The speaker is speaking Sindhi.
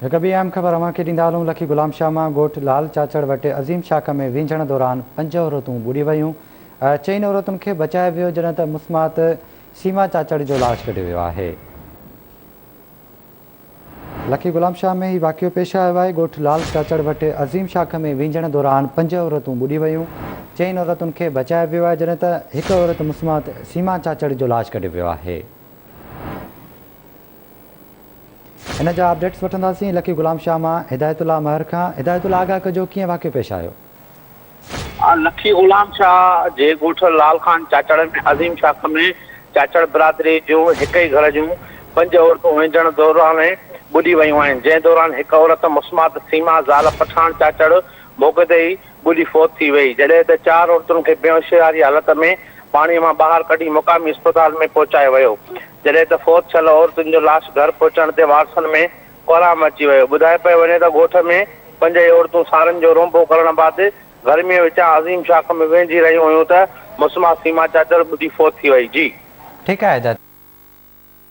هڪ ٻي اهم خبر اوهان کي ڏيندا هلون، لکي غلام شاهه مان ڳوٺ لال چاچڙ وٽ عظيم شاخ ۾ وينجهڻ دوران پنج عورتون ٻڏي ويون، چئن عورتن کي بچايو ويو جڏهن ته مسمات سيما چاچڙ جو لاش ڪڍيو ويو آهي. لکي غلام شاهه ۾ هي واقعو پيش آيو آهي، ڳوٺ لال چاچڙ وٽ عظيم شاخ ۾ وينجهڻ دوران پنج عورتون ٻڏي ويون، چئن عورتن کي بچايو ويو آهي جڏهن ته هڪ عورت مسمات سيما چاچڙ جو لاش ڪڍيو ويو آهي. ان جا اپڊيٽس وٺنداسين لکي غلام شاهه مان هدايت الله مهر کان، هدايت الله آگاهه ڪجو ڪيئن واقعو پيش آيو؟ لکي غلام شاهه جي ڳوٺ لال خان چاچڙ ۾ عظيم شاخ ۾ چاچڙ برادري جون هڪ ئي گهر جون پنج عورتون وهنجڻ دوران ٻڏي ويون آهن، جنهن دوران هڪ عورت مسمات سيما زال پٺاڻ چاچڙ موقعي تي ئي ٻڏي فوت ٿي وئي، جڏهن ته چار عورتن کي بيهوشي واري حالت ۾ پاڻي مان ٻاهر ڪڍي مقامي اسپتال ۾ پهچايو ويو، جڏهن ته فوت ٿيل عورتن جو لاش گهر پهچڻ تي وارثن ۾ ڪهرام اچي ويو. ٻڌايو پيو وڃي ته ڳوٺ ۾ پنج ئي عورتون سارن جو رونبو ڪرڻ بعد گرميء وچان عظيم شاخ ۾ وهنجي رهيون هيون ته مسما سيما چاچڙ ٻڏي فوت ٿي وئي. جي. ٺيڪ آهي هدايت.